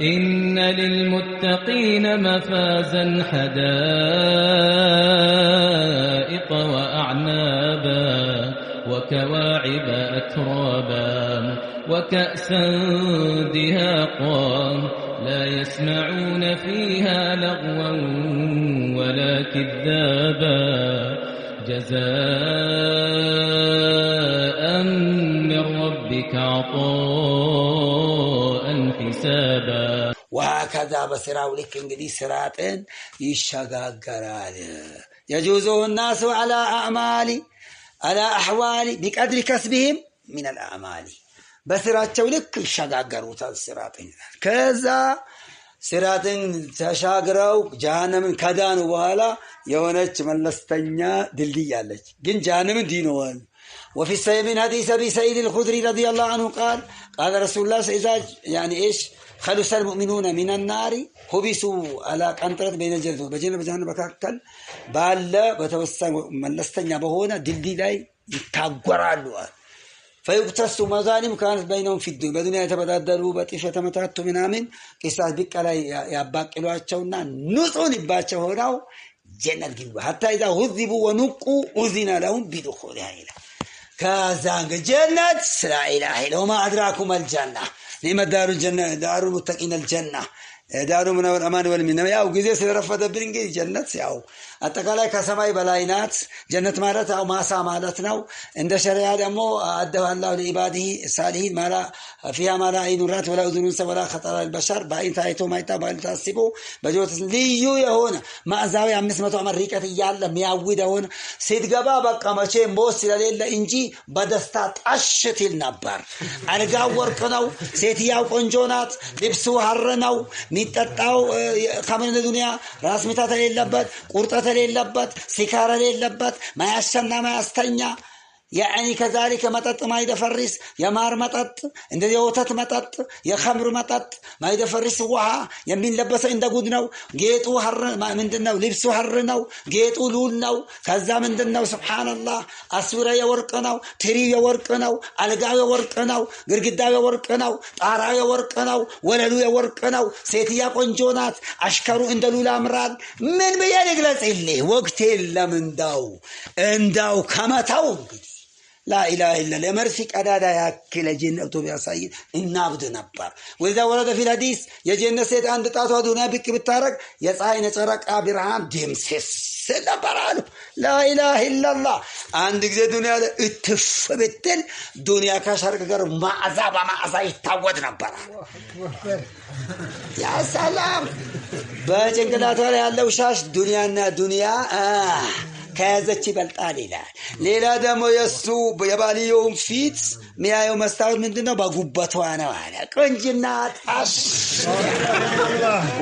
إن للمتقين مفازا حدائق وأعنابا وكواعب أترابا وكأسا دهاقا لا يسمعون فيها لغوا ولا كذابا جزاء من ربك عطاء حسابا. وهكذا በስራው ልክ እንግዲህ ስራጥን ይሸጋገራል። يجوزه الناس على أعمال على أحوال بقدر كسبهم من الأعمال በስራቸው ልክ ይሸጋገሩታል ስራጥን። ከዛ ስራጥን ተሻግረው ጀሃነምን ከዳኑ በኋላ የሆነች መለስተኛ ድልድይ አለች፣ ግን ጀሃነምን ድነዋል። وفي الصحيح من حديث أبي سعيد الخدري رضي الله عنه قال قال رسول الله إذا يعني إيش خلص المؤمنون من النار حبسوا على قنطرة بين الجنة በጀነት በጀሃነም መካከል ባለ በተወሰነ መለስተኛ በሆነ ድልድይ ላይ ይታጎራሉ። فيقتص مظالم كانت بينهم في الدنيا በዱንያ የተበዳደሉ በጢፍ የተመታቱ ምናምን ቂሳስ ቢቀላ ያባቅሏቸውና ንጹህ ልባቸው ሆነው ጀነት ግቡ حتى إذا هذبوا ونقوا أذن لهم بدخولها ይላል። ከዛ እንግዲህ ጀነት لا إله إلا وما أدراكم الجنة نعمت دار الجنة دار المتقين الجنة دار من الأمان والمنة። ያው ጊዜ ስለረፈደብን እንግዲህ ጀነት ያው አጠቃላይ ከሰማይ በላይ ናት። ጀነት ማለት ያው ማሳ ማለት ነው። እንደ ሸሪያ ደግሞ أعدها الله لعباده الصالحين ما لا فيها ما لا عين رأت ولا أذن سمعت ولا خطر على بشر በአይን ታይቶ ማይታ በአይን ታስቦ በጆሮ ልዩ የሆነ ማዕዛዊ 500 ዓመት ርቀት እያለ የሚያውድ የሆነ ስትገባ በቃ መቼም ሞት ስለሌለ እንጂ በደስታ ጣሽ ትል ነበር። አልጋው ወርቅ ነው። ሴትያው ቆንጆ ናት። ልብሱ ሐር ነው። የሚጠጣው ከምን ዱንያ ራስ ምታት የሌለበት፣ ቁርጠት የሌለበት፣ ሲካር የሌለበት፣ ማያሸና ማያስተኛ يعني كذلك መጠጥ ማይደፈርስ የማር መጠጥ እንደዚህ የወተት መጠጥ የኸምር መጠጥ ማይደፈርስ ውሃ የሚለበሰው እንደ ጉድ ነው። ጌጡ ሐር ምንድን ነው? ልብሱ ሐር ነው። ጌጡ ሉል ነው። ከዛ ምንድን ነው? سبحان الله አስዊራ የወርቅ ነው። ትሪው የወርቅ ነው። አልጋው የወርቅ ነው። ግድግዳው የወርቅ ነው። ጣራው የወርቅ ነው። ወለሉ የወርቅ ነው። ሴትያ ቆንጆ ናት። አሽከሩ እንደ ሉል ያምራል። ምን ብዬ ልግለጽልህ? ወቅት የለም። እንዳው ከመተው እንግዲህ لا إله إلا የመርፊ ቀዳዳ ያክል የጀነት ቢያሳይ እናብድ ነበር። وإذا ورد في الحديث የጀነት ሴት አንድ ጣቷ ዱንያ ብቅ ብታረግ የፀሐይ የጨረቃ ብርሃን ድምስስ ነበር አሉ። لا إله إلا الله። አንድ ጊዜ ዱንያ ላይ እትፍ ብትል ዱንያ ከሸርቅ ጋር ማዕዛ በማዕዛ ይታወድ ነበር። يا سلام! በጭንቅላቷ ላይ ያለው ሻሽ ዱንያና ዱንያ ከያዘች ይበልጣል ይላል። ሌላ ደግሞ የእሱ የባልየውን ፊት ሚያየው መስታወት ምንድን ነው? በጉበቷ ነው አለ። ቆንጅና ጣሽ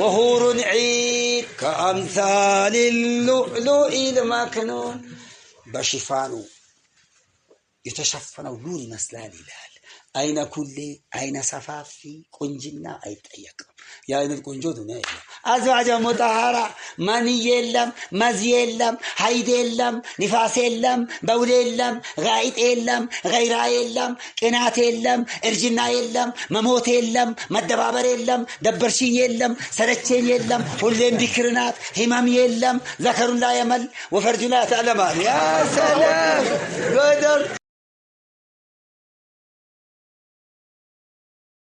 وحور عين كأمثال اللؤلؤ المكنون በሽፋኑ የተሸፈነው ሉል ይመስላል ይላል። አይነ ኩሌ አይነ ሰፋፊ ቆንጅና አይጠየቅም። የአይነት ቆንጆ ዱንያ የለም። أزواج مطهرة مني የለም፣ መዚ የለም፣ ሀይድ የለም፣ ንፋስ የለም፣ በውል የለም፣ ጋይጥ የለም፣ ገይራ የለም፣ ቅናት የለም፣ እርጅና የለም፣ መሞት የለም፣ መደባበር የለም፣ ደበርሽኝ የለም፣ ሰለቼኝ የለም፣ ሁሌም ቢክር ናት፣ ህመም የለም፣ ذكر لا يمل وفرج لا يتألم። يا سلام ገደር።